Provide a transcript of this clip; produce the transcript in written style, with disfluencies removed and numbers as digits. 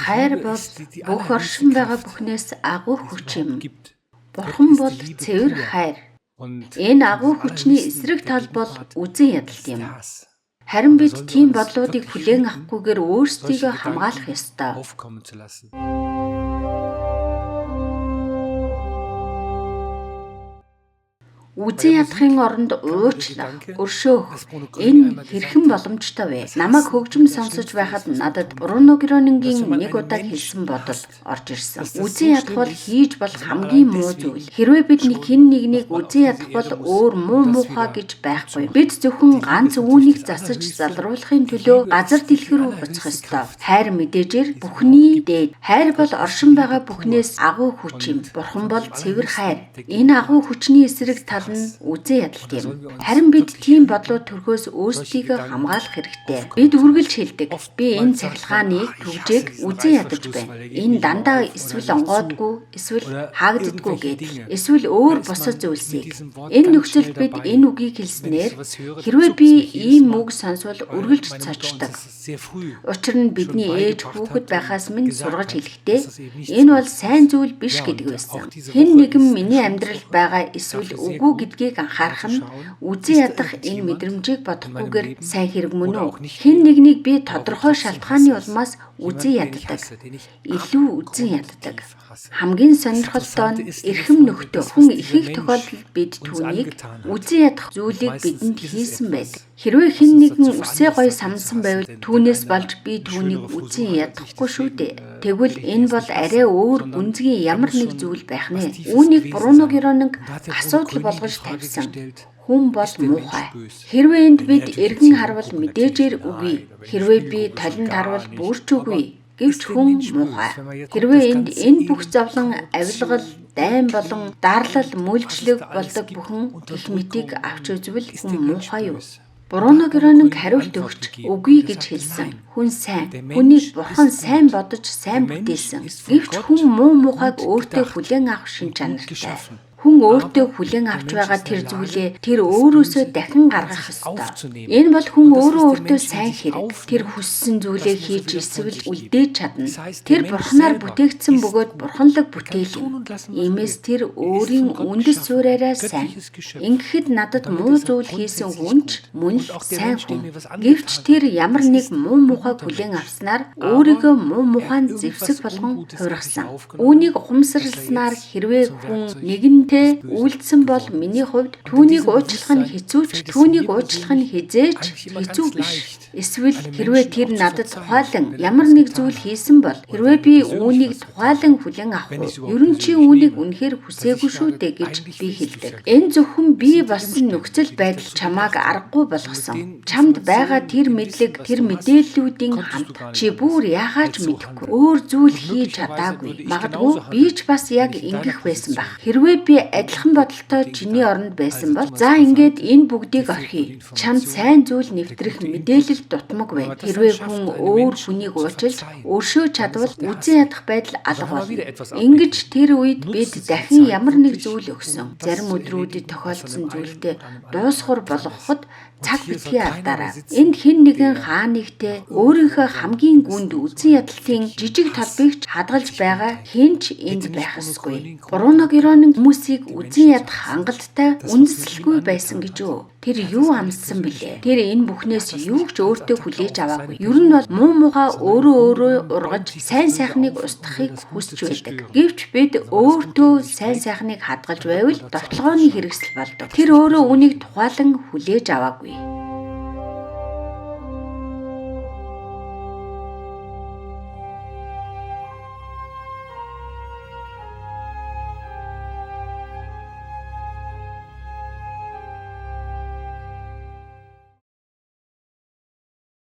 Хайр Liebe бол ist, die die бүх allerhöchste оршин байгаа Kraft бүхнээс агуу хүч überhaupt юм. gibt. Gott Бурхан ist бол die Liebe цэвэр pur. хайр. Und Энэ von агуу diesem хүчний allerhöchsten, эсрэг der тал бол Gegenpart үзэн ядалт ist юм. der Hass. Харин Und da бид sollen wir тийм uns бодлуудыг wirklich хүлээн hüten, авахгүйгээр solche өөрсдийгөө хамгаалах Gedanken ёстой. aufkommen zu lassen. Үзэн ядахын оронд уучлах, өршөөх dass Bruno Gröning энэ einmal хэрхэн gesagt hat, боломжтой вэ? das Намайг Hassen хөгжим wird das сонсож Schlimmste байхад ist, was man надад tun kann. Бруно Dass Грёнингийн wenn man нэг einen удаа Menschen хэлсэн бодол hasst, орж ирсэн. dass das Үзэн so ядах schlimm бол ist, хийж болох dass man хамгийн allein муу deswegen зүйл. Хэрвээ бид нэг schon хэн нэгнийг nochmal auf үзэн diese ядах бол Erde muss, өөр муу um das муухай wieder гэж байхгүй. gutzumachen. Бид зөвхөн Die Liebe ганц ist natürlich үүнийг das засаж Allerhöchste. залруулахын Die төлөө Liebe газар ist die дэлхий рүү буцах allerhöchste ёстой. Kraft, Хайр мэдээжээр die es überhaupt бүхний gibt. дээд. Хайр бол Gott ist die оршин Liebe байгаа pur. бүхнээс агуу хүч юм. Und Бурхан von бол diesem цэвэр хайр. allerhöchsten, der Энэ агуу Gegenpart хүчний эсрэг ist der тал нь Hass. үзэн ядалт Und da юм. sollen wir uns Харин бид wirklich тийм hüten, бодлууд төрхөөс solche өөрсдийгөө Gedanken хамгаалах хэрэгтэй. aufkommen Бид zu үргэлж lassen. хэлдэг. Би энэ Oftmals sagt man, цахилгааны ah, ich hasse түгжээг diesen үзэн ядаж Reißverschluss, байна. weil er geht Энэ nicht immer дандаа auf oder эсвэл nicht zu онгоодгүй, эсвэл oder хаагддаггүй irgendwelche гэдэл. Dinge. Эсвэл Da өөр ist бусад man mit зүйлсийг. diesem Wort Энэ ganz нөхцөлд schnell бид dabei. энэ үгийг Wenn ich хэлснээр sowas höre, dann хэрвээ zuckt би es mich jedes ийм Mal, үг сонсвол weil үргэлж meine Mutter uns цочдог. das sehr früh Учир нь schon бидний ээж beigebracht хүүхэд hat und байхаас минь gesagt сургаж hat, хэлэхдээ dass das eben nichts энэ бол Gutes сайн ist. зүйл биш Ja, гэдэг und байсан. auch diese Хэн Woche нэгэн ist eine миний амьдралд Schutzwoche. байгаа эсвэл Dafür sehr үгүй gut, гэдгийг mal анхаарах zu нь schauen, үзэн ist da ядах энэ irgendjemand мэдрэмжийг in meinem бодохгүйгээр Leben сайн хэрэг мөн oder үү? auch nicht Хэн mehr, нэгнийг би aber wo тодорхой trotzdem Hass шалтгааны ist. улмаас үзэн Jemanden, den ich яддаг. hasse, den ich Илүү үзэн яддаг. abgrundtief hasse. Хамгийн Das сонирхолтой Interessante нь ist, liebe эрхэм Freunde, нөхдөө das, хүн was dieser ихэнх Mensch тохиолдолд бид uns түүнийг angetan hat. үзэн ядах зүйлийг Meistens бидэнд ist es хийсэн etwas, байдаг. Хэрвээ was хэн uns нэгэн dazu үсээ гоё veranlasst hat, ihn zu самсан hassen. байвал Denn wenn түүнээс einer болж би eine түүнийг schönere үзэн Frisur hat als ich, ядахгүй шүү deswegen дээ. Тэгвэл will ich ihn энэ jetzt бол nicht арай hassen, өөр sondern гүнзгий da ямар muss нэг schon зүйл байх was нэ. Tiefes Үүнийг gewesen Бруно sein. Геронинг Und da hat der Bruno асуудал Gröning die болгож Frage тавьсан. gestellt, Хүн бол ist der Mensch муухай. böse? Хэрвээ энд Wenn бид wir natürlich jetzt эргэн hier харвал gucken, natürlich мэдээжээр үгүй. nein, oder wenn ich Хэрвээ Spiegel би gucke, schon толинд gar харвал nicht. бүрч Aber үгүй. Гэвч ist der хүн Mensch böse? муухай. Wenn man jetzt guckt, Хэрвээ das энд ganze энэ бүх Elend, зовлон, авилгал, Korruption, дайн болон Krieg, дарлал, was es мүлжлэг da alles болдог gibt, бүхэн гэх мэтийг Unterdrückung, авч үзвэл ist хүн der Mensch муухай юу? böse? Und da Бруно hat Bruno Геронинг Gröning хариулт Antwort өгч gegeben үгүй und er гэж sagte, хэлсэн. nein, Хүн сайн. der Хүнийг Mensch бурхан ist сайн gut. бодож Der сайн Mensch бүтээсэн. ist von Гэвч Gott хүн муу муухайг gut өөртөө gedacht хүлээн авах шин und gut чанартай. geschaffen. Хүн өөртөө Aber хүлээн der авч Mensch байгаа ist in тэр der зүйлээ Lage, тэр das өөрөөсөө Böse дахин in гаргах sich ёстой. aufzunehmen. Энэ бол хүн Und das, өөрөө was der өөртөө Mensch in сайн sich хэрэг. Тэр aufnimmt, хүссэн зүйлээ das muss er хийж wieder von эсвэл sich geben. үлдээж чадна. Das heißt, der Тэр Mensch бурханаар selber бүтээгдсэн ist бөгөөд gut. бурханлаг Er kann бүтээл tun юм. und lassen, was er Иймээс will. тэр Er ist өөрийн von Gott үндэс geschaffen, ein суурьаараа сайн. göttliches Geschöpf. Ингэхэд надад Und damit муу ist er зүйл хийсэн grundsätzlich хүн ч gut. мөн л Und auch der сайн Mensch, der хүн. mir was Гэвч angetan тэр hat, ямар das нэг ist муу ein муухайг guter хүлээн Mensch. авснаар Aber өөрийгөө муу er hat муухайн irgendwas зэвсэг болгон Ungutes in sich хувиргасан. aufgenommen, Үүнийг dass er ухамсарласнаар jetzt хэрвээ zum хүн Werkzeug нэгэнтээ des Bösen үйлдсэн бол geworden миний ist. хувьд Und in түүнийг diesem уучлах нь Bewusstsein хэцүү ч fällt es түүнийг mir уучлах нь persönlich хизээж eigentlich immer хэцүү ganz биш. leicht, Эсвэл einem хэрвээ Menschen тэр auch zu надад verzeihen, тухайлан wenn er ямар etwas нэг getan зүйл hat хийсэн бол oder хэрвээ wenn er би mir persönlich үүнийг was getan hat, тухайлан хүлээн авах wenn уу? ich es überhaupt Ер нь чи persönlich үүнийг nehme, үнэхээр dass ich хүсээгүй шүү sage, дээ гэж eigentlich би willst du es хэлдэг. ja gar Энэ nicht. зөвхөн Es би sind die болсон Umstände, нөхцөл die dich байдал dazu чамааг gebracht haben. аргагүй Und mit болгосон. den Чамд байгаа Informationen, тэр mit dem мэдлэг, Wissen, was тэр du hast, мэдээллүүдийн konntest du хамт gar чи nicht anders бүр яхаач als so мэдэхгүй handeln. өөр зүйл Und хийж möglicherweise чадаагүй. würde ich Магадгүй genauso би handeln, ч бас wenn яг ich in deiner ингэх байсан Position байх. Хэрвээ би адилхан бодолтой bedingt чиний habe. оронд байсан Also бол Thomas за ингээд Passante, энэ бүгдийг dir fehlt орхий. nur die Чамд Information, сайн зүйл der нэвтрэх gute Input. мэдээлэл дутмаг Wenn байна. man das dann Хэрвээ schafft, хүн einem өөр Menschen хүнийг zu уучлж verzeihen, өршөөж dann ist чадвал auch der Hass үзэн weg. ядах байдал Und dann алга haben wir болно. wieder etwas Ингэж abgegeben. тэр үед бид Nutzen Sie die дахин Zeit ямар нэг wirklich, зүйл өгсөн. um das Зарим zu өдрүүдэд erledigen, was an тохиолдсон dem einen зүйлдээ und an dem anderen дуусхур Tag dran ist. болгоход Und цаг hier soll битгий keiner mehr алдаарай. sitzen, Энд хэн нэгэн der хаа нэгтээ noch irgendwo өөрийнхөө sein хамгийн гүнд gewissenlos үзэн ein ядалтын Fleckchen жижиг Hass талбайг ч хадгалж sich байгаа einträgt. хэн ч энд Hätte nicht байх Bruno ёсгүй. Gröning Бруно Grund Геронинг gehabt, хүмүүсийг die үзэн Menschen zu ядах hassen. хангалттай Das, was man ihm үндэслэлгүй байсан angetan гэж hat, үү? Тэр er hat юу das gar nicht амссан persönlich бilээ? genommen. Тэр энэ Er бүхнээс hat das юу nicht ч als өөртөө Attacke хүлээж auf аваагүй. seine Ер нь Person бол муу genommen, муухай sondern im өөрөө Grunde өөрөө genommen ургаж bäumt sich das сайн Böse сайхныг auf und will устгахыг das Gute хүсч байдаг. zerstören. Гэвч бид Also wenn man das Gute өөртөө in sich сайн trägt, сайхныг хадгалж dann wird байвал man dazu довтлогооны angeschlagen. хэрэгсэл болдог. Er hat das Тэр nicht өөрөө persönlich үүнийг genommen. тухайлан хүлээж аваагүй.